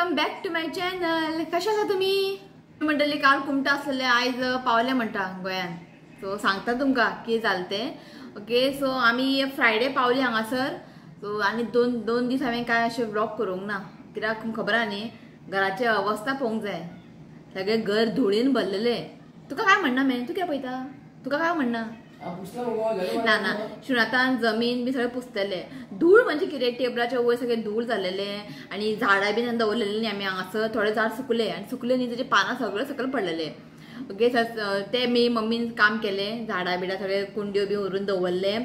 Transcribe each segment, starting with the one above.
Welcome back to my channel. कशें आसा तुमी म्हणटली? काल कुमटा आसलेले, आयज पावले म्हणटा गोंयान. सो सांगता तुमकां कितें जालें तें. ओके, सो आमी फ्रायडे पावली हांगासर. सो आनी दोन दीस हांवें कांय अशें व्लॉग करूंक ना, कित्याक खबर आहा न्ही घराची अवस्था पळोवंक जाय. सगळें घर धुळीन भरलेलें. तुका काय म्हणना मॅ, तूं कित्याक पळयता? तुका काय म्हणना? ना ना, शिवनाथान जमीन बी सगळें पुसतलें. धूळ म्हणजे कितें, टेबलाच्या वयर सगळें धूळ जालेलें आनी झाडां बीन दवरलेलें न्ही आमी हांगासर. थोडे झाड सुकले आनी सुकले न्ही तेजे पानां सगळे सकयल पडलेले. ओके, ते मी मम्मीन काम केलें, झाडां बिडां सगळे कुंड्यो बी व्हरून दवरले.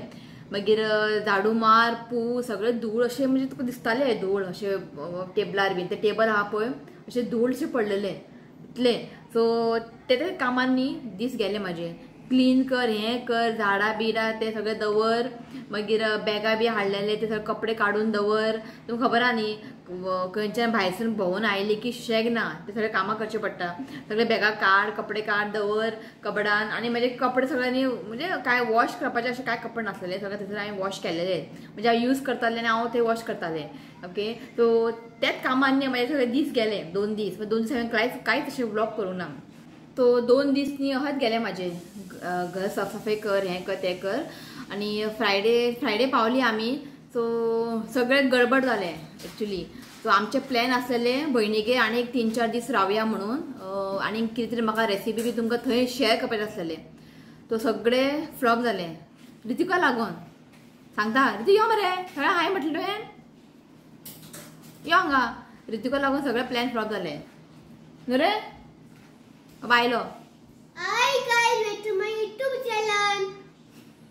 मागीर झाडू मार पू सगळें धूळ अशें म्हणजे तुका दिसतालें धूळ अशें टेबलार बीन, ते टेबल आहा पळय अशें धूळ अशें पडलेलें इतलें. सो ते कामान न्ही दीस गेले म्हाजे. क्लीन कर, हें कर, झाडां बिडां ते सगळें दवर, मागीर बॅगां बी हाडलेले ते सगळे कपडे काडून दवर. तुमकां खबर आहा न्ही खंयच्यान भायरसून भोंवून आयले की शेग ना, ते सगळे कामां करचें पडटा. सगळे बॅगां काड, कपडे काड दवर कबडान. आनी म्हाजे कपडे सगळ्यांनी म्हणजे कांय वॉश करपाचे अशे कांय कपडे नासलेले, सगळे थंयसर हांवें वॉश केलेले, म्हणजे हांव यूज करतालें आनी हांव ते वॉश करतालें. ओके, सो त्याच कामांनी म्हाजे सगळे दीस गेले, 2 दीस. 2 दीस हांवें कांयच अशें व्लॉग करूंक ना. तो 2 दीस न्ही अशेंच गेले म्हाजे, घर साफसफाई कर, हें कर तें कर. आनी फ्रायडे पावली आमी. सो सगळें गडबड जालें एक्चुली. सो आमचे प्लॅन आसलेले भयणीगेर आनी एक 3-4 दीस रावया म्हणून, आनी कितें तरी म्हाका रेसिपी बी तुमकां थंय शेअर करपाचें आसलेलें. तो सगळे फ्लॉप जालें रितिका लागून. सांगता रिती यो मरे, सगळें हांवें म्हटलें तुवें यो हांगा. रितिका लागून सगळे प्लॅन फ्लॉप जाले न्हू रे. आयलो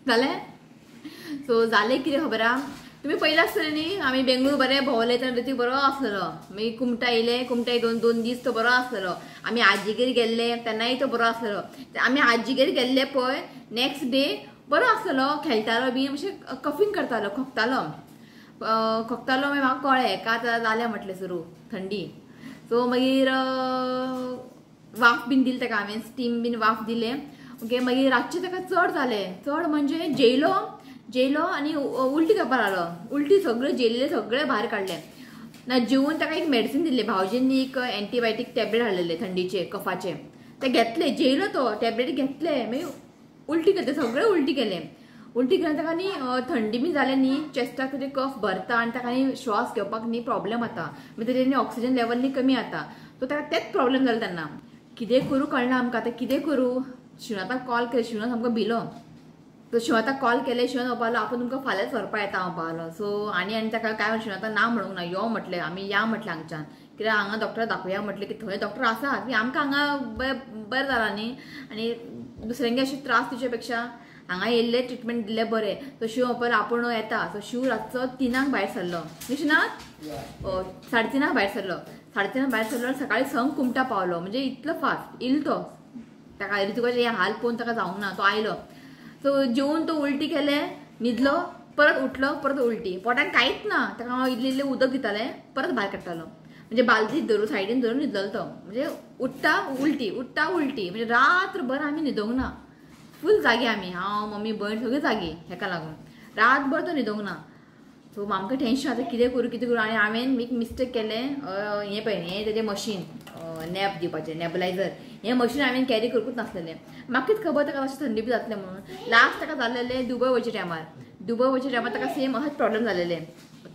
जालें. सो जालें कितें खबर आहा, तुमी पयलें आसतलें न्ही आमी बेंगळूर बरें भोंवले तेन्ना रितीक बरो आसलेलो. मागीर कुमटा येयले, कुमटा 2 दीस तो बरो आसलेलो. आमी आजीगेर गेल्ले तेन्नाय तो बरो आसलेलो. आमी आजीगेर गेल्ले पळय नेक्स्ट डे बरो आसलेलो, खेळटालो बी, मातशें कफींग करतालो, खोकतालो खोकतालो. मागीर म्हाका कळ्ळें का आतां जालें म्हटलें सुरू थंडी. सो मागीर वाफ बीन दिली ताका हांवें, स्टीम बीन वाफ दिलें. ओके, मागीर रातचें ताका चड जालें, चड म्हणजे जेयलो जेयलो आनी उलटी करपाक लागलो. उलटी सगळें जेयल्लें सगळें भायर काडलें ना. जेवन ताका एक मेडिसीन दिल्लें भावजींनी, एक एंटीबायोटीक टॅबलेट हाडलेले थंडीचे कफाचे, ते घेतले. जेयलो तो टॅबलेट घेतले, मागीर उलटी करते सगळें उलटी केलें. उलटी केल्यान ताका न्ही थंडी बी जालें न्ही, चेस्टाक तेजे कफ भरता आनी ताका न्ही श्वास घेवपाक न्ही प्रॉब्लेम जाता, मागीर तेजे न्ही ऑक्सिजन लेवल न्ही कमी जाता. सो ताका तेच प्रॉब्लेम जाले तेन्ना. कितें करूं कळना आमकां आतां, कितें करूं. शिवनाथाक कॉल केले, शिवनाथ सामको भिलो. सो शिवनाथाक कॉल केले, शिवनाथ म्हणपाक लागलो आपूण तुमकां फाल्यांच व्हरपा येता म्हणपाक लागलो. सो आनी आनी ताका काय शिवनाथाक ना म्हणूंक ना, यो म्हटलें आमी, या म्हटलें हांगच्यान, कित्याक हांगा डॉक्टराक दाखोवया म्हटलें की थंय डॉक्टर आसा, की आमकां हांगा बरें जालां न्ही, आनी दुसऱ्यांगे अशें त्रास दिवचे पेक्षा हांगा येयल्ले ट्रिटमेंट दिल्लें बरें. सो शिव म्हणपाक आपूण येता. सो शिव रातचो 3 भायर सरलो न्ही शिवनाथ, 3:30 भायर सरलो. 3:30 भायर सरलो आनी सकाळीं 6 कुमटा पावलो. म्हणजे इतलो फास्ट येयलो तो. ताका रितुकाचे हे हाल पळोवन ताका जावंक ना, तो आयलो. सो जेवन तो उलटी केलें, न्हिदलो, परत उठलो, परत उलटी, पोटान कांयच ना. ताका हांव इल्लें इल्लें उदक दितालें, परत भायर काडटालो. म्हणजे बालदीत धरून सायडीन धरून न्हिदलो तो. म्हणजे उठ्ठा उलटी, उठ्ठा उलटी, म्हणजे रात्रभर आमी न्हिदोंक ना, फूल जागी आमी, हांव मम्मी भयण सगळीं जागी हेका लागून रातभर तो न्हिदोंक ना. सो आमकां टेंशन आतां कितें करूं कितें करूं. आनी हांवें एक मिस्टेक केलें, हें पळय हें तेजें मशीन नॅप दिवपाचें, नॅबलायझर, हें मशीन हांवें कॅरी करूंकूच नासलेलें. म्हाका खबर ताका अशें थंडी बी जातलें म्हणून. लास्ट ताका जालेलें दुबय वयच्या टायमार, दुबय वयच्या टायमार ताका सेम अशेंच प्रॉब्लेम जालेलें,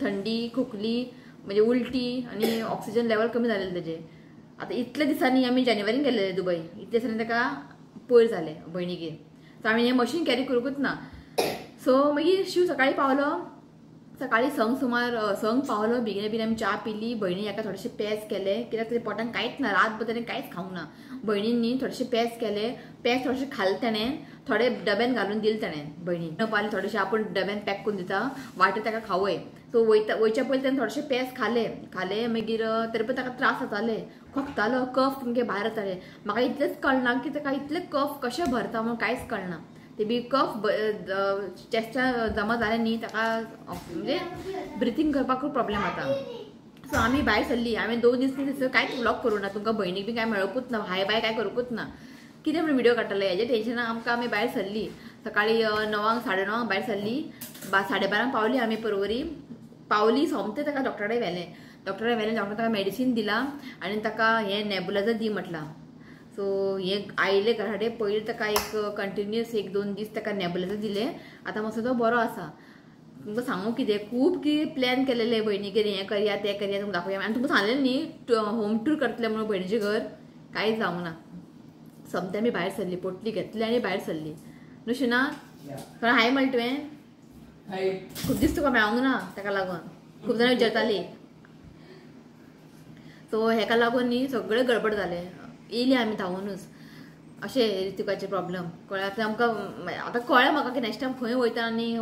थंडी खोकली म्हणजे उलटी आनी ऑक्सिजन लेवल कमी जालेलें तेजें. आतां इतल्या दिसांनी आमी जानेवारीन गेल्ले दुबय, इतल्या दिसांनी ताका पयर जालें भयणीगेर. सो हांवें हें मशीन कॅरी करूंकूच ना. सो मागीर शिव सकाळीं पावलो, सकाळीं 6 सुमार 6 पावलो. बेगीन बेगीन आमी च्या पिली. भयणी हाका थोडेशे पेज केले, कित्याक तेजे पोटान कांयच ना, रातभर ताणें कांयच खावंक ना. भयणीन न्ही थोडेशे पेज केले, पेज थोडेशे खाले ताणें, थोडे डब्यान घालून दिले ताणें भयणीन. पावले थोडेशे आपूण डब्यान पॅक करून दिता, वाटेर ताका खावय. सो वयता वयच्या पयलीं ताणें थोडेशे पेज खाले खाले. मागीर तरी पण ताका त्रास जाताले, खोकतालो, कफ सामके भायर येताले. म्हाका इतलेंच कळना की ताका इतले कफ कशें भरता म्हणून कांयच कळना. ते बी कफ चेस्टा जमा जालें न्ही ताका म्हणजे ब्रिथींग करपाक खूब प्रॉब्लेम जाता. सो आमी भायर सरली. हांवें 2 दीस थंयसर कांयच व्लॉग करूं ना, तुमकां भयणीक बी कांय मेळोकूच ना, हाय बाय कांय करूंकूच ना, कितें म्हणून व्हिडिओ काडटले हेजें टेंशनान आमकां. आमी भायर सरली सकाळीं 9 साडे 9 भायर सरली, 12:30 पावली आमी परवरी. पावली सोमतें ताका डॉक्टरा कडेन व्हेलें. डॉक्टरा व्हेलें, डॉक्टर ताका मेडिसीन दिलां आनी ताका हें नेबुलायझर दी म्हटलां. सो हें आयलें घरा कडेन पयलीं ताका एक कंटिन्युअस 1-2 दीस ताका नेबुलायझर दिलें. आतां मातसो तो बरो आसा. तुमकां सांगू कितें, खूब कितें प्लॅन केलेलें भयणीगेर, हें करया तें करया, तुमकां दाखोवया. आनी तुमकां सांगलें न्ही होम टूर करतलें म्हणून भयणीचें घर, कांयच जावंक ना. सोमतें आमी भायर सरली, पोटली घेतली आनी भायर सरली. न्हू शिना, हाय म्हणलें तुवें, खूब दीस तुका मेळोंक ना, ताका लागून खूब जाणां विचारतालीं. सो हेका लागून न्ही सगळें गडबड जालें. येयली आमी धांवूनच. अशें ऋतिकाचे प्रॉब्लम कळ्ळें. आतां आमकां आतां कळ्ळें म्हाका की नेक्स्ट टायम खंय वयता आनी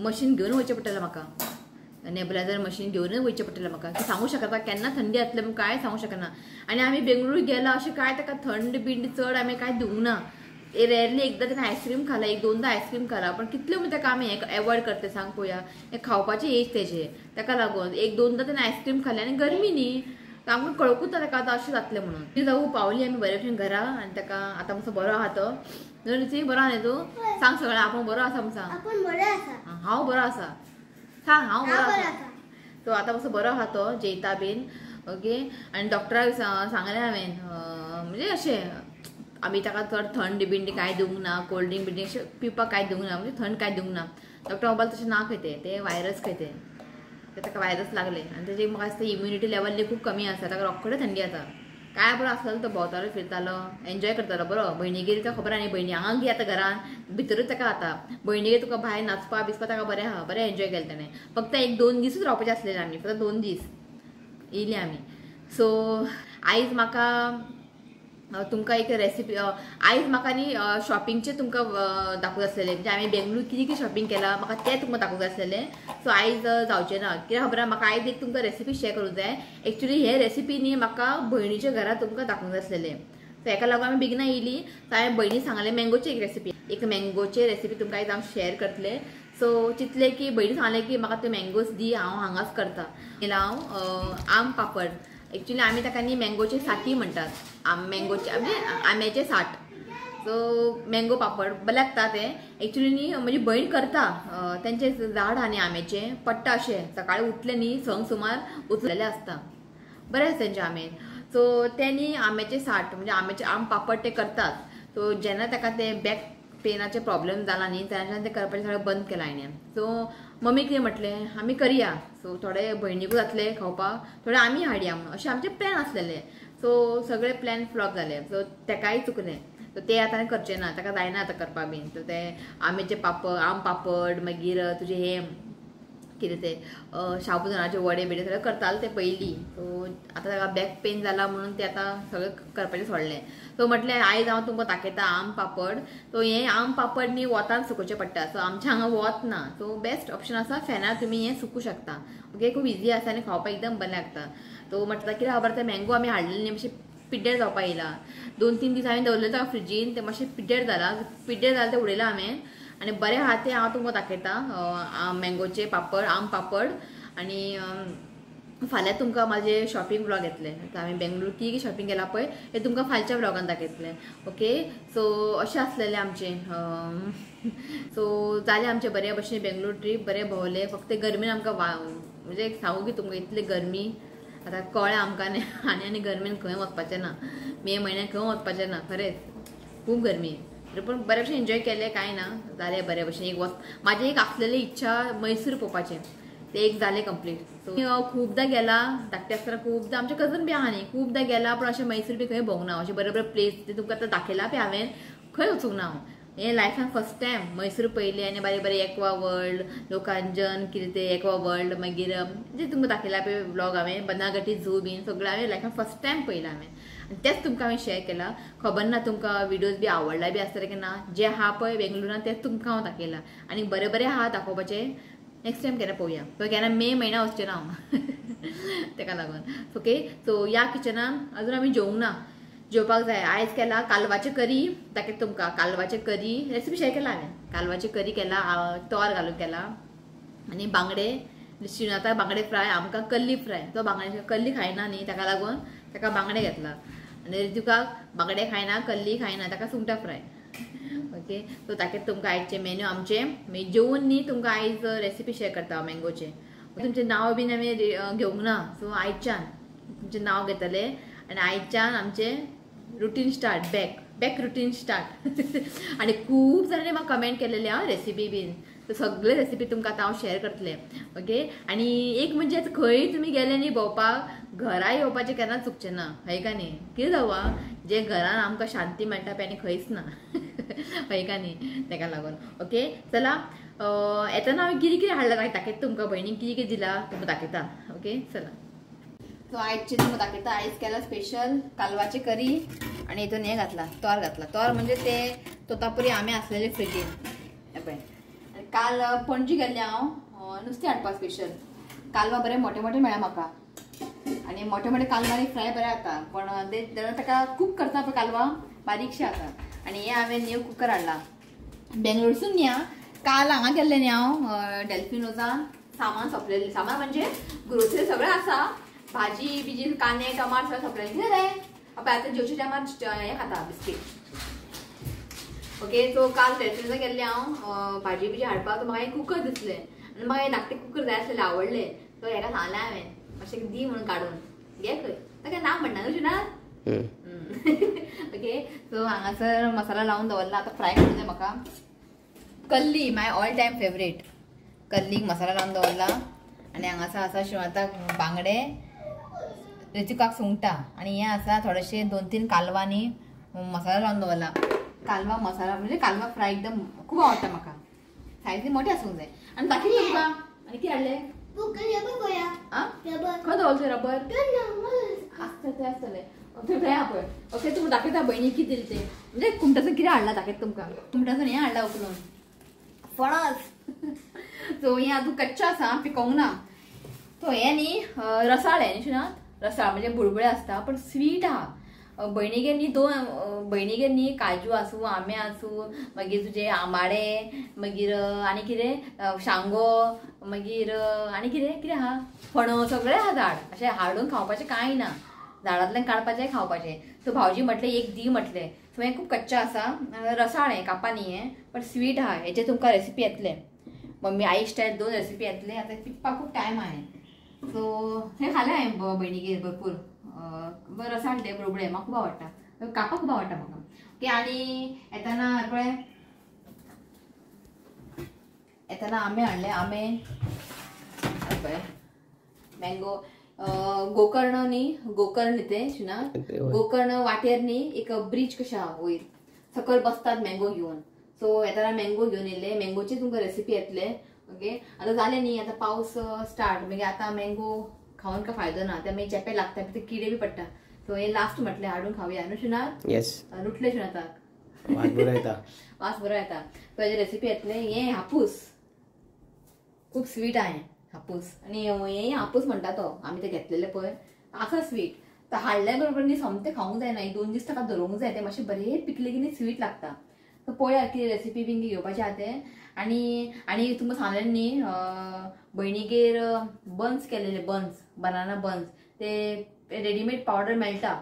मशीन घेवन वयचें पडटलें म्हाका, नेबुलायझर मशीन घेवनूच वयचें पडटलें म्हाका. सांगू शकता केन्ना थंडी जातलें म्हूण कांय सांगू शकना. आनी आमी बेंगळूर गेला अशें कांय ताका थंड बिंड चड आमी कांय दिवंक ना. रेरली एकदां ताणें आयस्क्रीम खाला, 1-2दा आयस्क्रीम खाला, पण कितले म्हणटा ताका आमी हें एवॉयड करता सांग पळोवया. हें खावपाचें एज तेजें, ताका लागून 1-2दा ताणें आयस्क्रीम खालें. आनी गरमी न्ही, आमकां कळकूच ना ताका आतां अशें जातलें म्हणून. जावं पावली आमी बरे भशेन घरा आनी ताका आतां मातसो बरो आहा तो. ऋतिक बरो आहा न्ही तूं? सांग सगळें, आपूण बरो आसा म्हूण सांग. हांव बरो आसा सांग, हांव बरो आसा. सो आतां मातसो बरो आहा तो, जेयता बीन ओके. आनी डॉक्टराक सांगलें हांवें, म्हणजे अशें आमी ताका चड थंड बिंड कांय दिवंक ना, कोल्ड ड्रिंक बिंड अशें पिवपाक कांय दिवंक ना, म्हणजे थंड कांय दिवंक ना. डॉक्टर मोबायल तशें ना खंय तें, तें व्हायरस खंय तें, ताका व्हायरस लागलें आनी तेजी म्हाका दिसता इम्युनिटी लेवल खूब कमी आसा, ताका रोखडें थंडी जाता. काय बरो आसलेलो तो, भोंवतालो फिरतालो, एन्जॉय करतालो बरो. भयणीगेर ताका खबर आनी भयणी हांगा गी आतां घरान भितरूच ताका आतां भयणीगेर तुका भायर नाचपा बिचपा ताका बरें आहा, बरें एन्जॉय केलें ताणें. फक्त 1-2 दिसूच रावपाचें आसलेलें आमी, फक्त 2 दीस येयली आमी. सो आयज म्हाका तुमकां एक रेसिपी, आयज म्हाका न्ही शॉपिंगचें तुमकां दाखोवंक आसलेलें, म्हणजे आमी बेंगळूर कितें कितें शॉपिंग केलां म्हाका तें तुमकां दाखोवंक आसलेलें. सो आयज जावचें ना, कित्याक खबर आहा म्हाका आयज एक तुमकां रेसिपी शेअर करूंक जाय. एक्चुली हे रेसिपी न्ही म्हाका भयणीच्या घरा तुमकां दाखोवंक जाय आसलेलें. सो हेका लागून आमी बेगिना येयली. सो हांवें भयणी सांगलें मँगोची एक रेसिपी, एक मँगोचे रेसिपी तुमकां आयज हांव शेअर करतलें. सो चिंतलें की भयणी सांगलें की म्हाका ते मँगोज दी, हांव हांगाच करता. हांव आम पापड, एक्चुली आमी ताका न्ही मँगोचे साठी म्हणटात, मँगोचे म्हणजे आंब्याचे 60. सो मँगो पापड बरें लागता तें. एक्चुली न्ही म्हजी भयण करता, तेंचें झाड आहा न्ही आंब्याचें, पडटा अशें सकाळीं उठलें न्ही 6 सुमार उचलेलें आसता, बरें आसता तेंचें आंबे. सो तें न्ही आंब्याचे 60 म्हणजे आंब्याचे आम पापड ते करतात. सो जेन्ना ताका तें बॅक पेनाचे प्रॉब्लम जाला न्ही तेन्ना तें करपाचें सगळें बंद केलां हांवें. सो मम्मी कितें म्हटलें आमी करया, सो थोडे भयणीकूय जातले खावपाक, थोडे आमी हाडया म्हणून अशें आमचे प्लॅन आसलेले. सो सगळे प्लॅन फ्लॉप जाले. सो तेकाय चुकलें, सो तें आतां करचें ना, ताका जायना आतां करपाक बीन. सो तें आंब्याचे पापड, आम पापड, मागीर तुजें हें कितें तें शाबुदानाचे वडे बिडे सगळें करताले ते पयलीं. सो आतां ताका बॅक पेन जाला म्हणून तें आतां सगळें करपाचें सोडलें. सो म्हटलें आयज हांव तुमकां दाखयता आम पापड. सो हें आम पापड न्ही वोतान सुकोवचें पडटा, सो आमच्या हांगा वत ना, सो बेस्ट ऑप्शन आसा फॅनार तुमी हें सुकूं शकता. ओके, खूब इजी आसा आनी खावपाक एकदम बरें लागता. सो म्हटलें कितें खबर, तें मँगो आमी हाडलें न्ही मातशें पिड्ड्यार जावपाक येयला. 2-3 दीस हांवें दवरलें ताका फ्रिजीन, तें मातशें पिड्ड्यार जालां, पिड्ड्यार जालें तें उडयलां हांवें. आनी बरें आहा तें हांव तुमकां दाखयता मँगोचे पापड, आम पापड. आनी फाल्यां तुमकां म्हाजें शॉपिंग व्लॉग येतलें, आतां आमी बेंगळूर कितें कितें शॉपिंग केलां पळय हें तुमकां फालच्या व्लॉगान दाखयतलें. ओके, सो अशें आसलेलें आमचें. सो जालें आमचें बरे भशेन बेंगळूर ट्रीप, बरें भोंवलें. फक्त गरमीन आमकां म्हणजे सांगू की तुमकां इतली गरमी आतां कळ्ळें आमकां आनी आनी गरमीन खंय वचपाचें ना, मे म्हयन्याक खंय वचपाचें ना, खरेंच खूब गरमी. पूण बरे भशेन एन्जॉय केलें, कांय ना जालें बरे भशेन. एक वच म्हाजी एक आसलेली इच्छा मैसूर पळोवपाचें, तें एक जालें कंप्लीट. सो खूबदां गेला धाकटें आसतना, खूबदां आमचे कजन बी आहा न्ही, खूबदां गेला, पूण अशें मैसूर बी खंय भोंवंक ना. अशें बरें बरें प्लेस ते तुमकां आतां दाखयलां पळय हांवें, खंय वचूंक ना हांव. हें लायफान फर्स्ट टायम मैसूर पयलें आनी बारीक बारीक एक्वा वर्ल्ड, लोकांजन कितें तें एक्वा वर्ल्ड, मागीर जे तुमकां दाखयलां पळय व्लॉग हांवें, बनागटी झू बीन सगळें हांवें लायफान फर्स्ट टायम पळयलां हांवें, आनी तेंच तुमकां हांवें शेअर केलां. खबर ना तुमकां विडियोज बी आवडला बी आसतले की ना, जे आहा पळय बेंगलोरान तेंच तुमकां हांव दाखयलां. आनी बरें बरें आहा दाखोवपाचें, नेक्स्ट टायम केन्ना पळोवया, पळय केन्ना मे म्हयन्या वचचें ना हांव तेका लागून. ओके, सो ह्या किचनान अजून आमी जेवंक ना, जेवपाक जाय. आयज केला कालवाचें करी, दाखयता तुमकां कालवाचें करी रेसिपी शेअर केला हांवें. कालवाचें करी केला, तोर घालून केला, आनी बांगडे शिणाता बांगडे फ्राय, आमकां कल्ली फ्राय. तो बांगडे कल्ली खायना न्ही, ताका लागून ताका बांगडे घेतला. आनी ऋतिकाक बांगडे खायना, कल्ली खायना, ताका सुंगटां फ्राय. ओके, सो दाखयता तुमकां आयचे मेन्यू आमचे. मागीर जेवन न्ही तुमकां आयज रेसिपी शेअर करता हांव मँगोचे. तुमचें नांव बीन आमी घेवंक ना, सो आयच्यान तुमचें नांव घेतले आनी आयच्यान आमचें routine start, back routine start. आनी खूब जाणांनी म्हाका कमेंट केलेले आं रेसिपी बीन, सो सगळे रेसिपी तुमकां आतां हांव शेअर करतलें. ओके, आनी एक म्हणजे खंय तुमी गेले न्ही भोंवपाक, घरा येवपाचें केन्ना चुकचें ना, हय का न्ही? कितें जावं जे घरान आमकां शांती मेळटा पळय आनी खंयच ना, हय का न्ही? तेका लागून ओके चला येतना हांवें कितें कितें हाडलां दाखयता तुमकां, भयणीक कितें कितें दिलां तुमकां दाखयता. ओके चला, सो आयचे तुमकां दाखयता. आयज केला स्पेशल कालवाची करी आनी हितून हें घातलां, तोर घातला. तोर म्हणजे ते तोतापुरी आमे आसलेले फ्रिजीन. हें पळय, काल पणजी गेल्लें हांव नुस्तें हाडपाक स्पेशल. कालवां बरें मोटे मोटे मेळ्ळा म्हाका आनी मोटे मोटे कालवांनी फ्राय बरें जाता, पण ताका कूक करता पळय कालवां बारीकशें जाता. आनी हें हांवें न्यू कुकर हाडला बेंगलोरसून न्ही. काल हांगा गेल्लें न्ही हांव डेल्फिनोजान, सामान सोंपलेलें. सामान म्हणजे ग्रोसरी सगळें आसा, भाजी बिजी कांदे टमाट सगळें सोंपलेलें. कितें जालें पळय आतां जेवच्या टायमार हें खाता बिस्कीट. ओके, सो काल डेल्फिनोजान गेल्लें हांव भाजी बिजी हाडपाक, म्हाका हें कुकर दिसलें आनी म्हाका हें धाकटें कुकर जाय आसलेलें, आवडलें. सो हेका सांगलें हांवें मातशें दी म्हणून काडून घे खंय, ताका ना म्हणना न्हू शिना. ओके, सो हांगासर मसाला लावन दवरला, आतां फ्राय करूं जाय म्हाका. कल्ली my all time favourite, कल्लीक masala लावन दवरला. आनी हांगासर आसा शिवाताक बांगडे, ऋतिकाक सुंगटां, आनी हें आसा थोडेशे 2-3 कालवांनी मसाला लावन दवरला. कालवा मसाला म्हणजे कालवा फ्राय एकदम खूब आवडटा म्हाका, सायजी मोठी आसूंक जाय. आनी दाखयता तुमकां आनी कितें हाडलें खंय दवरलें रबर आसता तें आसतलें थंय आहा पळय. ओके, तुमकां दाखयता भयणी कितें दिलें तें, म्हणजे कुमटासून कितें हाडलां दाखयता तुमकां. कुमटासून हें हाडलां उखलून फणस. सो हें आजून कच्चा आसा, पिकोवंक ना. सो हें न्ही रसाळ, हें न्ही शिनात रसाळ म्हणजे बुळबुळे आसता पण स्वीट आहा. भयणीगेर न्ही दोन भयणीगेर न्ही काजू आसूं, आंबे आसूं, मागीर तुजे आंबाडे, मागीर आनी कितें शांगो, मागीर आनी कितें कितें आहा फणस, सगळें आहा झाड. अशें हाडून खावपाचें कांय ना, झाडांतल्यान काडपाचें खावपाचें. सो भावजी म्हटलें एक दी म्हटलें. सो हें खूब कच्चा आसा, रसाळ हें कापा न्ही हें, पण स्वीट आहा. हेचे तुमकां रेसिपी येतले, मम्मी आई स्टायल 2 रेसिपी येतले. आतां पिकपाक खूब टायम आहा. सो हें खालें हांवें भयणीगेर भरपूर. रसाळ ते बुळबुळे म्हाका खूब आवडटा, कापा खूब आवडटा म्हाका. ओके, आनी येतना पळय येतना आंबे हाडले, आंबे पळय मँगो. गोकर्ण न्ही, गोकर्ण ते शिना, गोकर्ण वाटेर न्ही एक ब्रिज कशें आहा वयर सकयल बसतात मँगो घेवन. सो येतना मँगो घेवन येयले, मँगोची तुमकां रेसिपी येतले. ओके, आतां जालें न्ही, आतां पावस स्टार्ट, मागीर आतां मँगो खावन काय फायदो ना, ते मागीर चेपे लागता, ते किडे बी पडटा. सो हे लास्ट म्हटलें हाडून खावया न्हू शिना. येस, लुटले शिनाताक वास बरो येता, वास बरो येता. सो हेजी रेसिपी येतले. हें हापूस खूब स्वीट आहा हापूस, आनी हें हापूस म्हणटा तो आमी ते घेतलेले पळय आसा स्वीट. तो हाडल्या बरोबर न्ही सोमतें खावंक जायना, एक 2 दीस ताका धरूंक जाय, तें मातशें बरें पिकलें की न्ही स्वीट लागता. सो पळया कितें रेसिपी बीन घेवपाचें आहा तें. आनी आनी तुमकां सांगलें न्ही भयणीगेर बन्स केलेले, बन्स बनाना बन्स, ते रेडीमेड पावडर मेळटा,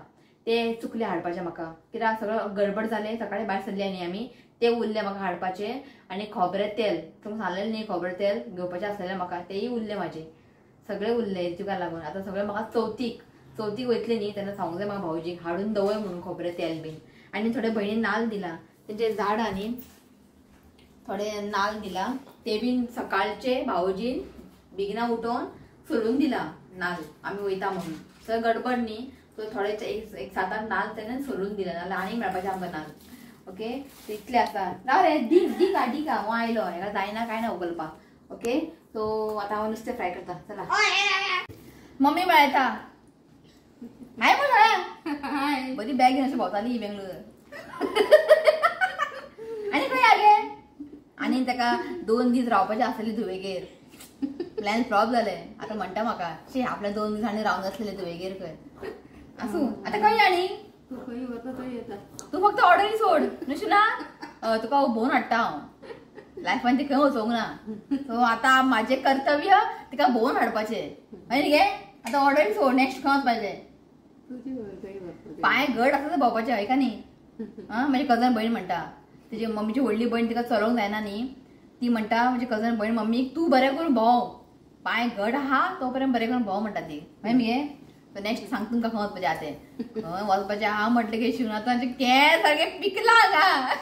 ते चुकले हाडपाचें म्हाका, कित्याक सगळं गडबड जालें, सकाळी भायर सरले न्ही आमी, ते उरले म्हाका हाडपाचे. आनी खोबरें तेल तुमकां सांगलें न्ही, खोबरें तेल घेवपाचें आसलेलें म्हाका, तेय उरले म्हाजे, सगळे उरले तुका लागून. आतां सगळें म्हाका चवथीक वयतलें न्ही तेन्ना सांगूंक जाय म्हाका भावजीक हाडून दवर म्हणून खोबरें तेल बीन. आनी थोडे भयणीन नाल्ल दिला, तेंचे झाड आनी थोडे नाल्ल दिला, ते बीन सकाळचे भावजीन बेगिना उठोवन सोलून दिला नाल्ल, आमी वयता म्हणून. सगळें गडबड न्ही, सो थोडे एक 7-8 नाल्ल तेणें सोलून दिला, नाल्यार आनीक मेळपाचें आमकां नाल्ल. ओके, इतले आसा. राव रे, दी दी का दी का हांव आयलो, हेका जायना कांय ना उखलपाक. ओके, सो आतां हांव नुस्तें फ्राय करता. चला मम्मी मेळटा. हाय म्हण बरी बॅग घेवन अशें भोंवताली बेंगलोर. आनी खंय आगे आनी ताका 2 दीस रावपाचें आसलें धुवेगेर, प्लॅन फ्लॉप जालें. आतां म्हणटा म्हाका शी आपल्या 2 दिसांनी रावंक आसलेलें धुवेगेर खंय. आसूं आतां खंय आनी तूं फक्त ऑर्डरी सोड न्हू शिना, तुका भोंवन हाडटा हांव, लायफान ती खंय वचोंक ना. सो आतां म्हाजें कर्तव्य तिका भोंवन हाडपाचें, हय गे? आतां ऑर्डरी सोड, नेक्स्ट खंय वचपाचें? पांय घट आसा ते भोंवपाचें, हय का न्ही? आं, म्हजी कजन भयण म्हणटा, तिजी मम्मीची व्हडली भयण तिका चलोवंक जायना न्ही, ती म्हणटा म्हजी कजन भयण मम्मीक तूं बरें करून भोंव, पांय घट आहा तो पर्यंत बरें करून भोंव म्हणटा ती. मागीर मगे नेक्स्ट सांग तुमकां खंय वचपाचें आहा तें. खंय वचपाचें आहा म्हटलें की शिवनाथाचे केंस सारके पिकला हांगा.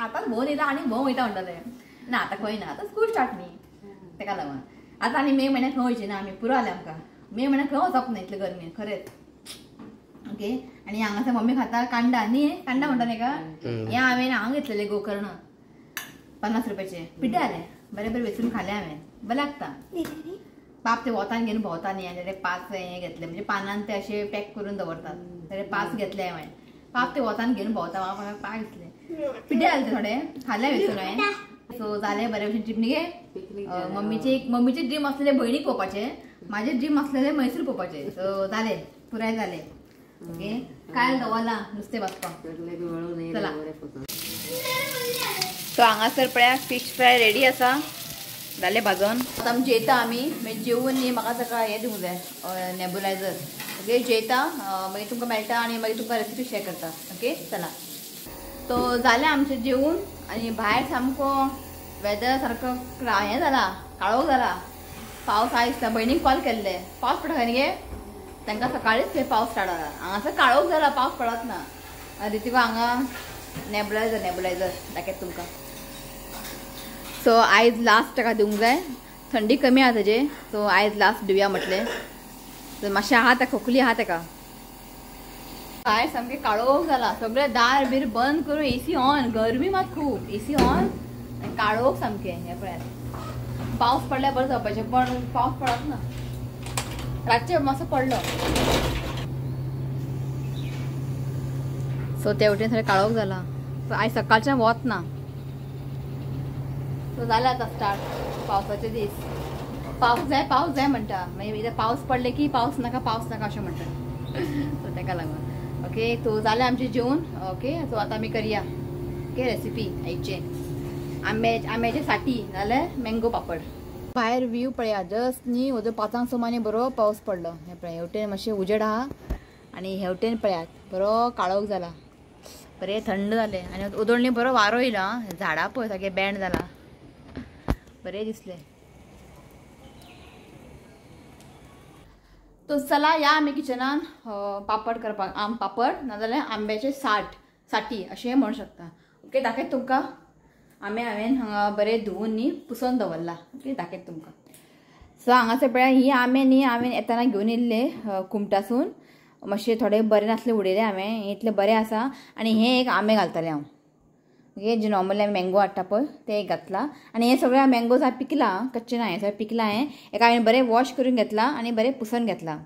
आतांच भोंवन येता आनी भोंव वयता म्हणटा तें. ना आतां खंय ना, आतां स्कूल स्टार्ट न्ही तेका लागून. आतां आनी मे म्हयन्याक खंय वयचें ना आमी, पुरो जालें आमकां. मे म्हयन्याक खंय वचप ना इतले गरमेन खरेंच. ओके आनी हांगासर मम्मी खाता कांडा न्ही, कांडा म्हणटा न्ही का, हें हांवें हांगा घेतलेलें गोकर्ण 50 रुपयाचे पिड्डे जालें, बरें बरें वेचून खालें हांवें, बरें लागता. पाप ते वोतान घेवन भोंवता न्ही, आनी ते 5 हें घेतले म्हणजे पानान ते अशे पॅक करून दवरतात, ते 5 घेतले हांवें. पाप ते वोतान घेवन भोंवता, म्हाका 5 घेतले पिड्डे जाले ते थोडे खाले वेचून हांवें. सो जालें बरें भशेन ट्रीप न्ही गे. मम्मीचे ड्रीम आसलेले भयणीक पळोवपाचें, म्हाजें ड्रीम आसलेलें मैसूर पळोवपाचें. सो जालें पुराय जालें. ओके कायल दवरला नुस्तें भाजपाक. चला सो हांगासर पळया फिश फ्राय रेडी आसा, जालें भाजून. आतां आमी जेयता आमी, मागीर जेवन न्ही म्हाका ताका हें दिवंक जाय नेबुलायझर. ओके जेयता मागीर तुमकां मेळटा आनी मागीर तुमकां रेसिपी शेअर करता. ओके चला. तो जालें आमचें जेवन आनी भायर सामको वेदर सारको हें जाला, काळोख जाला, पावस आयज दिसता. भयणीक कॉल केल्ले, पावस पडटा न्ही गे तांकां, सकाळीच थंय पावस स्टार्ट जाला. हांगासर काळोख जाला, पावस पडत ना. रितिका हांगा नेबुलायझर नेबुलायझर दाखयता तुमकां. सो आयज लास्ट ताका दिवंक जाय, थंडी कमी आहा तेजे, सो आयज लास्ट दिवया म्हटलें. सो मातशें आहा तेका, खोकली आहा तेका. भायर सामकें काळोख जाला, सगळें दार बीर बंद करून एसी ऑन, गरमी मात खूब, एसी ऑन आनी काळोख सामकें. हें पळयात पावस पडल्यार बरें जावपाचें, पण पावस पडत ना, रातचें मातसो पडलो. सो ते वटेन सगळें काळोख जाला. सो आयज सकाळचें वत ना. सो जालें आतां स्टार्ट पावसाचे दीस. पावस जाय पावस जाय म्हणटा, मागीर पावस पडले की पावस नाका पावस नाका अशें म्हणटा. सो तेका लागून. ओके सो जालें आमचें जेवण. ओके सो आतां आमी करया ओके रेसिपी आयचे आंब्याचे साठी नाल्यार मँगो पापड. भायर व्यू पळया जस्ट न्ही, वजो 5 सुमानी बरो पावस पडलो. हें पळया हेवटेन मातशें उजेड आहा आनी हेवटेन पळयात बरो काळोख जाला, बरें थंड जालें आनी उदळ न्ही बरो वारो येयलो. आं झाडां पळय सारकें बँड जाला, बरें दिसलें. तो चला या आमी किचनान पापड करपाक, आम पापड नाजाल्यार आंब्याचे साठी अशें म्हणू शकता. ओके दाखयत तुमकां आंबे हांवें हांगा बरें धुवून न्ही पुसोन दवरला. ओके दाखयत तुमकां. सो हांगासर पळया ही आंबे न्ही हांवें येतना घेवन येयल्ले कुमटासून, मातशे थोडे बरे नासले उडयले हांवें, इतले बरे आसा. आनी हे एक आंबे घालतले हांव. ओके जे नॉर्मली आमी मँगो हाडटा पळय ते एक घातला. आनी हे सगळे मँगोज हांवें पिकला, कच्चे ना, हे सगळें पिकला. हें एका हांवें बरें वॉश करून घेतला आनी बरें पुसोन घेतला.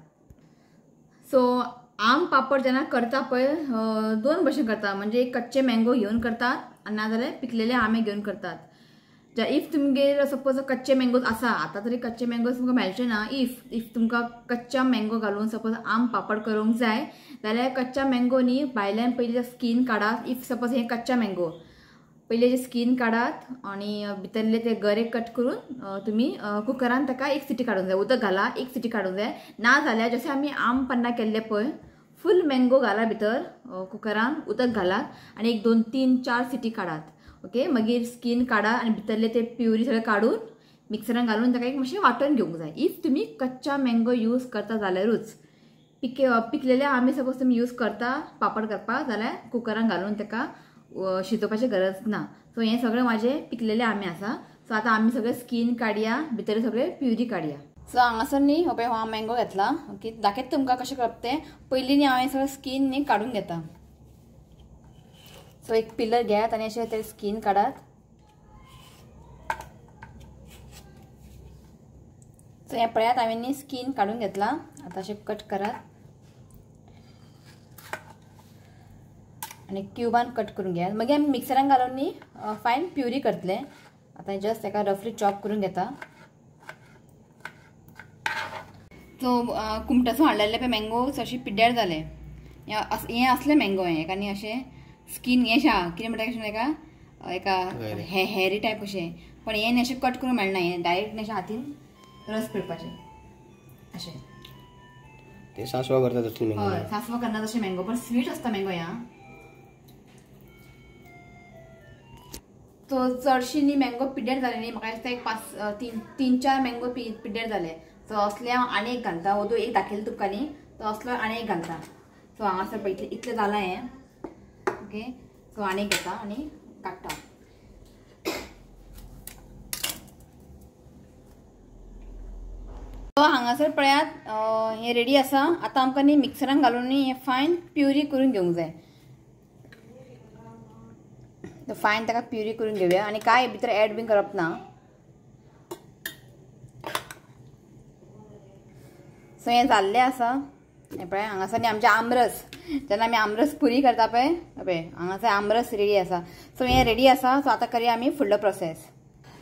सो आम पापड जेन्ना करता पळय दोन भशेन करता, म्हणजे एक कच्चे मँगो घेवन करतात आनी नाजाल्यार पिकलेले आंबे घेवन करतात. If तुमगेर सपोज कच्चे मँगोज आसा, आतां तरी कच्चे मँगोज तुमकां मेळचे ना, if तुमकां कच्चा मँगो घालून सपोज आम पापड करूंक जाय जाल्यार कच्चा मँगो न्ही भायल्यान पयलीं स्कीन काडात. If suppose हे कच्चा मँगो पयलीं जे स्कीन काडात आनी भितरले ते गरे कट करून तुमी कुकरान ताका एक सिटी काडूंक जाय, उदक घाला एक सिटी काडूंक जाय. ना जाल्यार जशें आमी आम पन्ना केल्ले पळय फूल मँगो घाला भितर कुकरान, उदक घालात आनी 1 2 3 4 सिटी काडात. ओके मागीर स्कीन काडा आनी भितरले ते प्युरी सगळे काडून मिक्सरान घालून ताका एक मातशें वांटून घेवंक जाय. If तुमी कच्चा मँगो यूज करता जाल्यारूच, पिकलेले आंबे सपोज तुमी यूज करता पापड करपाक जाल्यार कुकरान घालून ताका शिजोवपाची गरज ना. सो हें सगळें म्हाजें पिकलेले आंबे आसा. सो आतां आमी सगळें स्कीन काडया, भितर सगळें प्युरी काडया. सो हांगासर न्ही हो पळय हो मँगो घेतला. ओके दाखयता तुमकां कशें करप तें. पयलीं न्ही हांवें सगळें स्कीन न्ही काडून घेता. सो एक पिलर घेयात आनी अशें ते स्कीन काडात. सो हें पळयात हांवें न्ही स्कीन काडून घेतला. आतां अशें कट करात आनी क्युबान कट करून घेयात. मागीर आमी मिक्सरान घालून न्ही फायन प्युरी करतले. आतां जस्ट ताका रफली चॉप करून घेता. सो कुमटासून हाडलेले पळय मँगो अशें पिड्ड्यार जाले. हें असलें मँगो हें आनी अशें स्कीन हें आहा कितें म्हणटा कशें एका एका हेरी टायप कशें, पण हें न्ही अशें कट करूंक मेळना, हें डायरेक्ट अशें हातीन रस पिळपाचें अशें. ते सांसवा करता तसले मँगो. हय सांसवा करना तशें मँगो, पण स्वीट आसता मँगो ह्या. सो चडशी न्ही मँगो पिड्ड्यार जाले न्ही, म्हाका दिसता एक 5 3 4 मँगो पिड्ड्यार जाले. सो असले हांव आनी एक घालता, हो एक दाखयलो तुमकां न्ही, तो असलो आनी एक घालता. सो हांगासर पळय इतलें जालां हें. ओके सो आनी एक घेता आनी काडटा. सो हांगासर पळयात हें रेडी आसा. आतां आमकां न्ही मिक्सरान घालून न्ही हें फायन प्युरी करून घेवंक जाय. फायन ताका प्युरी करून घेवया आनी कांय भितर एड बीन करप ना. सो हें जाल्लें आसा. हें पळय हांगासर न्ही आमचें आमरस, जेन्ना आमी आमरस पुरी करता पळय, पळय हांगासर आमरस रेडी आसा. सो हें रेडी आसा. सो आतां करया आमी फुडलो प्रोसेस.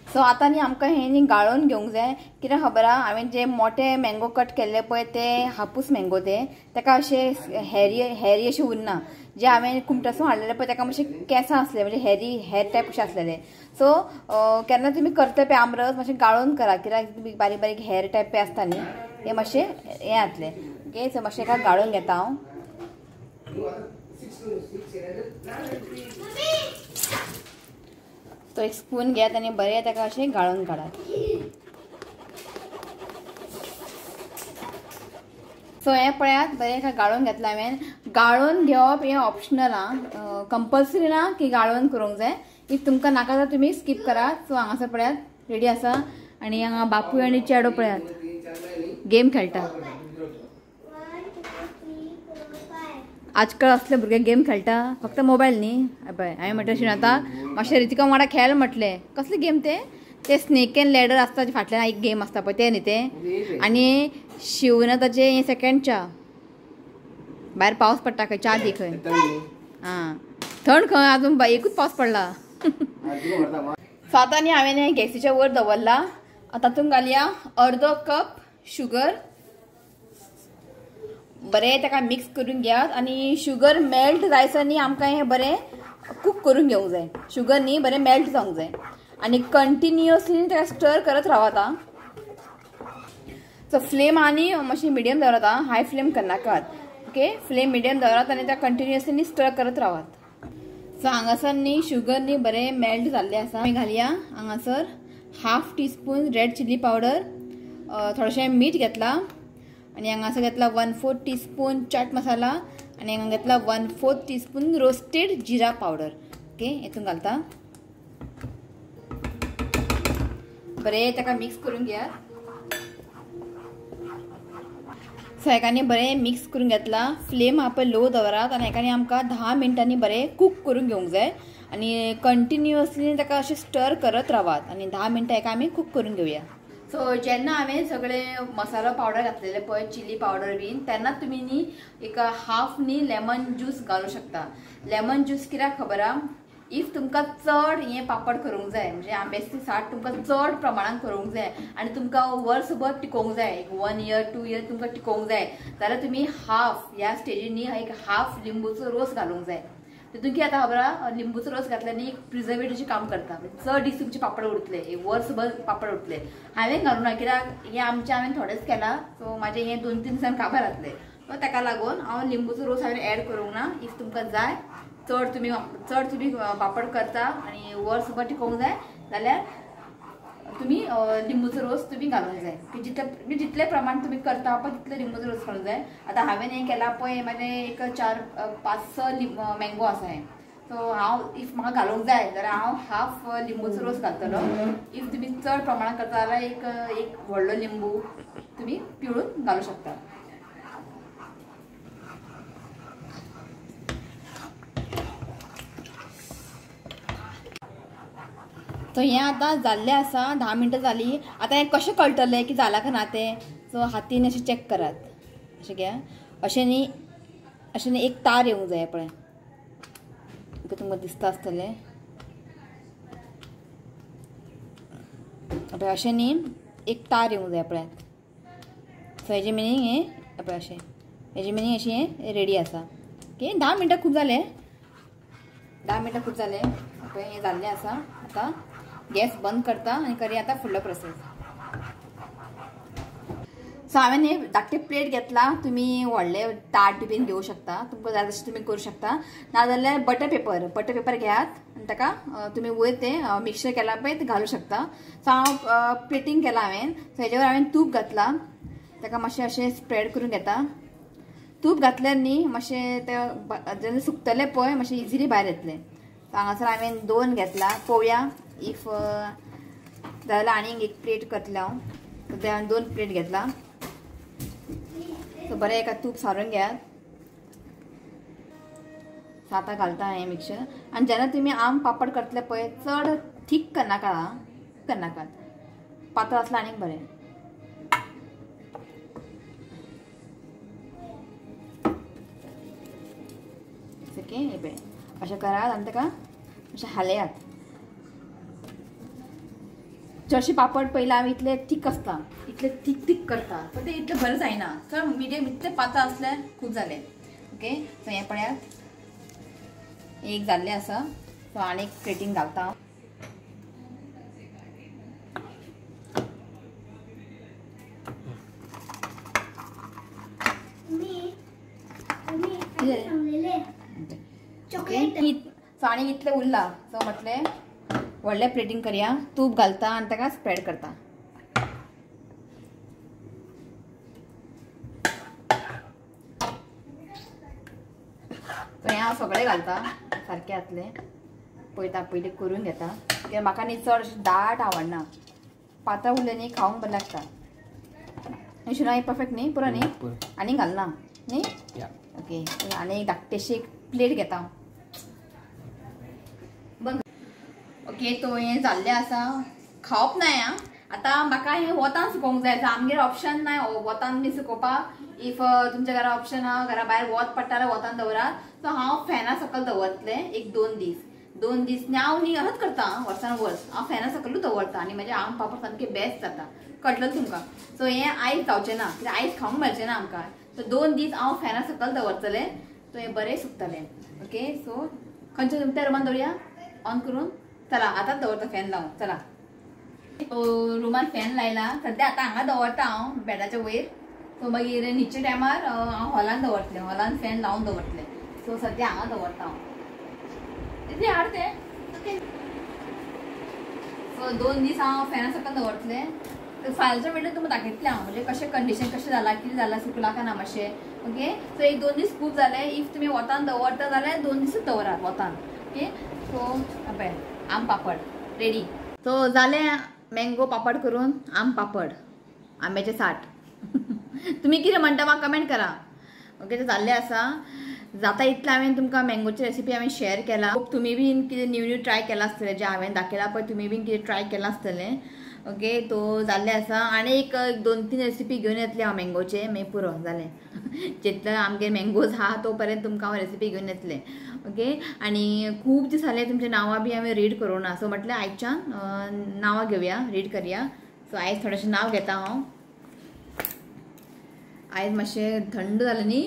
सो आतां न्ही आमकां हें न्ही गाळोवन घेवंक जाय. कित्याक खबर आहा, हांवें जे मोटे मँगो कट केल्ले पळय ते हापूस मँगो, ते ताका अशें हेरी हेरी अशें उरना. जे हांवें कुमटासून हाडलेले पळय ताका मातशे केंसां आसले, म्हणजे हेरी हेर टायप कशें आसलेले. सो केन्ना तुमी करता पळय आमरस मातशें गाळोवन करा, कित्याक तुमी बारीक बारीक हेर टायप पळय आसता न्ही ते मातशें हें जातलें. ओके सो मातशें एका गाळोवन घेता हांव. तो एक स्पून घेयात आनी बरें ताका अशें गाळोवन काडात. सो हें पळयात बरें एका गाळोवन घेतलां हांवें. गाळोवन घेवप हें ऑप्शनल आं, कंपल्सरी ना की गाळोवन करूंक जाय. If तुमकां नाका जाल्यार तुमी स्कीप करात. सो हांगासर पळयात रेडी आसा. आनी हांगा बापूय आनी चेडो पळयात गेम खेळटा. आजकाल असले भुरगे गेम खेळटा फक्त मोबायल न्ही. पळय हांवें म्हटलें अशें आतां मातशें रितिका वांगडा खेळ म्हटलें. कसले गेम ते, ते स्नेक एंड लॅडर आसता फाटल्यान एक गेम आसता पळय ते न्ही ते. आनी शिवना ताचें हें सेकेंड च्या, भायर पावस पडटा खंय, च्या दी खंय. आं थंड खंय आजून एकूच पावस पडला. सो आतां न्ही हांवें हें गॅसीच्या वयर दवरला. आतां तातूंत घालया अर्दो कप शुगर. बरें ताका मिक्स करून घेयात आनी शुगर मेल्ट जायसर न्ही आमकां हें बरें कूक करून घेवंक जाय. शुगर न्ही बरें मेल्ट जावंक जाय आनी कंटिन्युअसली ताका स्टर करत रावात. आं सो फ्लेम आनी मातशी मिडियम दवरात, आं हाय फ्लेम करनाकात. ओके फ्लेम मिडियम दवरात आनी ताका कंटिन्युअसली स्टर करत रावात. सो हांगासर न्ही शुगर न्ही बरें मेल्ट जाल्लें आसा. आमी घालया हांगासर 1/2 टीस्पून रेड चिली पावडर, थोडेशें मीठ घेतलां आनी हांगासर घेतला 1/4 टीस्पून चाट मसाला आनी हांगा घेतला 1/4 टीस्पून रोस्टेड जिरा पावडर. ओके हेतून घालता. बरें ताका मिक्स करून घेयात. सो हेकांनी बरें मिक्स करून घेतला. फ्लेम आहा पळय लो दवरात आनी हेकांनी आमकां 10 मिनटांनी बरें कूक करून घेवंक जाय आनी कंटिन्युअसली ताका अशें स्टर करत रावात आनी 10 मिनटां हेका आमी कूक करून घेवया. सो जेन्ना हांवें सगळे मसालो पावडर घातलेले पळय चिली पावडर बीन, तेन्ना तुमी न्ही एक 1/2 न्ही लेमन ज्यूस घालूं शकता. लेमन ज्यूस कित्याक खबर आहा, if तुमकां चड हें पापड करूंक जाय, म्हणजे आंब्याची साठ तुमकां चड प्रमाणान करूंक जाय आनी तुमकां वर्सभर टिकोवंक जाय, एक 1 इयर 2 इयर तुमकां टिकोवंक जाय जाल्यार तुमी 1/2 ह्या स्टेजीर न्ही एक 1/2 लिंबूचो रोस घालूंक जाय. तितून कितें जाता खबर आहा, लिंबूचो रोस घातल्यार न्ही एक प्रिजर्वेटिवचें काम करता, चड दीस तुमचे पापड उरतले, एक वर्सभर पापड उरतले. हांवें घालूं ना कित्याक हें आमचें हांवें थोडेंच केलां. सो म्हाजें हें 2-3 दिसान काबार जातलें, सो ताका लागून हांव लिंबूचो रोस हांवें एड करूंक ना. If तुमकां जाय चड तुमी पापड करता आनी वर्सभर टिकोवंक जाय जाल्यार तुमी लिंबूचो रोस तुमी घालूंक जाय. की जितले प्रमाण तुमी करता पळय तितले लिंबूचो रोस घालूंक जाय. आतां हांवें हें केलां पळय म्हाजें एक 4-5-6 मँगो आसा हें. सो हांव if म्हाका घालूंक जाय जाल्यार हांव 1/2 लिंबूचो रोस घालतलो. If तुमी चड प्रमाणान करता जाल्यार एक व्हडलो लिंबू तुमी पिळून घालूं शकता. सो हें आतां जाल्लें आसा, 10 मिनटां जालीं. आतां हें कशें कळटलें की जालां काय ना तें, सो हातीन अशें चॅक करात, अशें घ्या, अशें न्ही अशें न्ही एक तार येवंक जाय पळय, तुमकां दिसता आसतलें. पळय अशें न्ही एक तार येवंक जाय पळयात. सो हेजें मिनींग हें पळय अशें, हेजें मिनींग अशें हें रेडी आसा. ओके 10 मिनटां खूब जालें, 10 मिनटां खूब जालें. पळय हें जाल्लें आसा. आतां गॅस बंद करता आनी करया आतां फुडलो प्रोसेस. सो हांवें हे धाकटे प्लेट घेतला, तुमी व्हडले ताट बीन घेवं शकता, तुमकां जाय तशें तुमी करूं शकता. नाजाल्यार बटर पेपर घेयात आनी ताका तुमी वयर तें मिक्सर केला पळय तें घालूं शकता. सो हांव प्लेटींग केलां हांवें. सो हेजेवर हांवें तूप घातलां, ताका मातशें अशें स्प्रेड करून घेता. तूप घातल्यार न्ही मातशें तें जेन्ना सुकतलें पळय मातशें इजिली भायर येतलें. सो हांगासर हांवें 2 घेतला, पळोवया if जाल्यार आनीक एक प्लेट करतलें हांव. सद्या हांवें 2 प्लेट घेतला. सो बरें एका तूप सारून घेयात. आतां घालता हें मिक्सर. आनी जेन्ना तुमी आम पापड करतले पळय चड थीक करनाका, करनाकात, पातळ आसल्यार आनीक बरें. ओके, हे पळय अशें करात आनी ताका अशें हालयात. चडशे पापड पयलीं हांव इतले थीक आसता, इतले थीक थीक करता, पण ते इतले बरें जायना, चड मिडियम इतले पातळ आसल्यार खूब जालें. ओके, सो हें पळयात एक जाल्लें आसा. सो आनी एक प्लेटीन घालता हांव. ओके, सो आनी इतलें उरलां. सो म्हटलें व्हडलें प्लेटींग करया, तूप घालता आनी ताका स्प्रेड करता. सो हें हांव सगळें घालता सारकें जातलें पळयता, पयलीं करून घेता, कित्याक म्हाका न्ही चड अशें दाट आवडना, पातळ उरलें न्ही खावंक बरें लागता. शिना परफेक्ट न्ही, पुरो न्ही, आनी घालना न्ही. ओके, आनी एक धाकटेशी एक प्लेट घेता हांव. ओके, तो हें जाल्लें आसा, खावप ना आं. आतां म्हाका हें वतान सुकोवंक जाय. आमगेर ऑप्शन ना वतान बी सुकोवपाक. If तुमच्या घरा ऑप्शन आहा, घरा भायर वत पडटा जाल्यार वतान दवरात. सो हांव फॅना सकयल दवरतलें एक 2 दीस. 2 दीस न्ही हांव न्ही अशेंच करता, वर्सान वर्स हांव फॅना सकयलूच दवरता आनी म्हजें आम पापड सामकें बेस्ट जाता, कळटलें तुमकां. सो हें आयज जावचें ना, कित्याक आयज खावंक मेळचें ना आमकां. सो 2 दीस हांव फॅना सकयल दवरतलें, सो हें बरें सुकतलें. ओके, सो खंयच्या तुमच्या रुमान दवरया ऑन करून. चला आतांच दवरता फॅन लावन. चला, रुमान फॅन लायला सद्या, आतां हांगा दवरता हांव बेडाच्या वयर. सो मागीर न्हिदच्या टायमार हांव हॉलान दवरतलें, हॉलान फॅन लावन दवरतलें. सो सद्या हांगा दवरता हांव. इतलें हाड तें. सो 2 दीस हांव फॅना सकयल दवरतलें. फाल्याच्या वेळार तुमकां दाखयतलें हांव, म्हणजे कशें कंडिशन कशें जालां, कितें जालां, सुकलां काय ना मातशें. ओके, सो एक 2 दीस खूब जालें. If तुमी वतान दवरता जाल्यार 2 दिसूच दवरात वतान. ओके, सो पळय आम पापड रेडी. सो जालें मँगो पापड करून, आम पापड, आंब्याचे 60. तुमी कितें म्हणटा म्हाका कमेंट करा. ओके, ते जाल्लें आसा. जाता इतलें हांवें तुमकां मँगोची रेसिपी हांवें शेअर केला. होप तुमी बीन कितें न्यू न्यू ट्राय केलां आसतलें, जें हांवें दाखयलां पळय तुमी बीन कितें ट्राय केलां आसतलें. ओके, तो जाल्लें आसा. आनी एक 2-3 रेसिपी घेवन येतलें हांव मँगोचे, मागीर पुरो जालें. जितलें आमगेर मँगोज आहा तो पर्यंत तुमकां हांव रेसिपी घेवन येतलें. ओके, आनी खूब दीस जाले तुमच्या नांवां बी हांवें रीड करूं ना. सो म्हटलें आयच्यान नांवां घेवया, रीड करया. सो आयज थोडेशें नांव घेता हांव. आयज मातशें थंड जालें न्ही,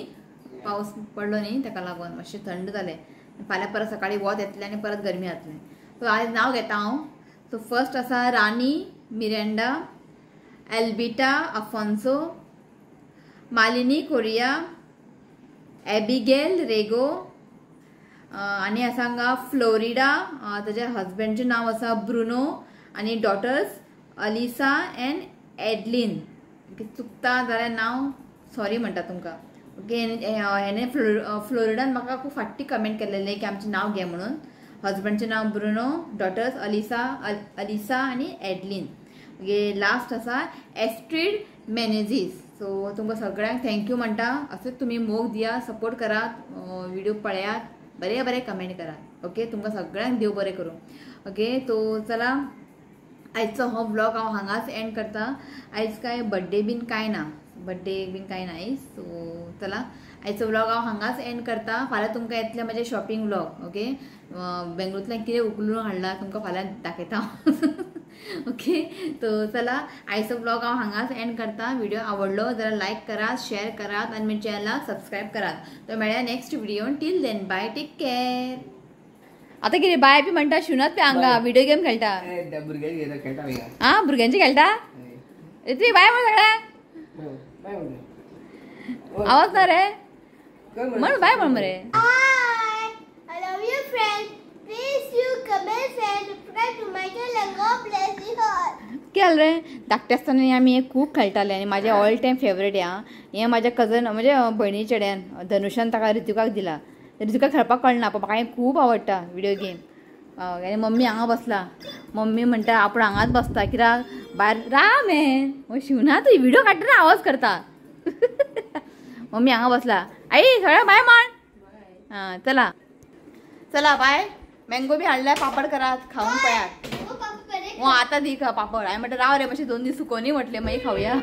पावस पडलो न्ही ताका लागून मातशें थंड जालें. फाल्यां परत सकाळीं वत येतलें आनी परत गरमी जातलें. सो आयज नांव घेता हांव. सो फर्स्ट आसा रानी मिरांडा, एल्बिटा अफोन्सो, मालिनी कोरिया, एबिगेल रेगो, आनी आसा हांगा फ्लोरिडा, ताच्या हजबंडचें नांव आसा ब्रुनो, आनी डॉटर्स अलिसा एंड एडलीन. चुकता जाल्यार नांव सॉरी म्हणटा तुमकां. ओके, हेणे फ्लोरिडान म्हाका खूब फाटी कमेंट केलेलें की आमचें नांव घे म्हणून. हजबंडचें नांव ब्रुनो, डॉटर्स अलिसा आनी एडलीन. ओके, लास्ट आसा एस्ट्रीड मेनेजीस. सो तुमकां सगळ्यांक thank you म्हणटा. अशेंच तुमी मोग दिया, सपोर्ट करात, व्हिडिओ पळयात, बरें बरें कमेंट करात. ओके, तुमकां सगळ्यांक देव बरें करूं. ओके, तो चला आयचो हो व्लॉग हांव हांगाच एंड करता. आयज काय बड्डे बीन काय ना, बड्डे बीन काय ना आयज. सो चला आयचो व्लॉग हांव हांगाच एंड करता. फाल्यां तुमकां येतलें म्हजें शॉपिंग व्लॉग. ओके, बेंगलोरांतल्यान कितें उखलून हाडलां तुमकां फाल्यां दाखयता. ओके, तो चला आयचो व्लॉग हांव हांगाच एंड करता. व्हिडिओ आवडलो जाल्यार लायक करात, शेअर करात आनी म्हज्या चॅनलाक सबस्क्रायब करात. तो मेळया next video. Till then bye, take care. आतां कितें बाय बी म्हणटा, शिवनाथ पळय हांगा व्हिडिओ गेम खेळटा. आं, भुरग्यांचे खेळटा. बाय म्हण सगळ्यांक. आवाज ना रे म्हण बाय म्हण मरे. I love you friend. Please you comment and subscribe to my channel. God bless you all. केल रे धाकटे आसतना आमी हे खूब खेळटाले आनी म्हाजें ऑल टायम फेवरेट ह्या. हें म्हाज्या कजन म्हणजे भयणी चेड्यान धनुशान ताका ऋतिकाक दिला. ऋतिका खेळपाक कळना पण म्हाका हें खूब आवडटा विडियो गेम. आनी मम्मी हांगा बसला. मम्मी म्हणटा आपूण हांगाच बसता कित्याक भायर राम हें शिवना तूं व्हिडियो काडटना आवाज करता. मम्मी हांगा बसला. आई सगळ्या बाय म्हण. हां चला चला बाय. मँगो बी हाडल्या पापड करात खावन पळयात. हो आतां दी का पापड. हांवें म्हणटा राव रे मातशें 2 दीस सुकोनी म्हटलें मागीर खावया.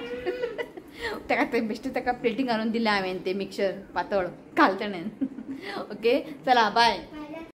ताका ते बेश्टे ताका प्लेटींग घालून दिलें हांवें ते मिक्सर पातळ घाल तेणें. ओके चला बाय.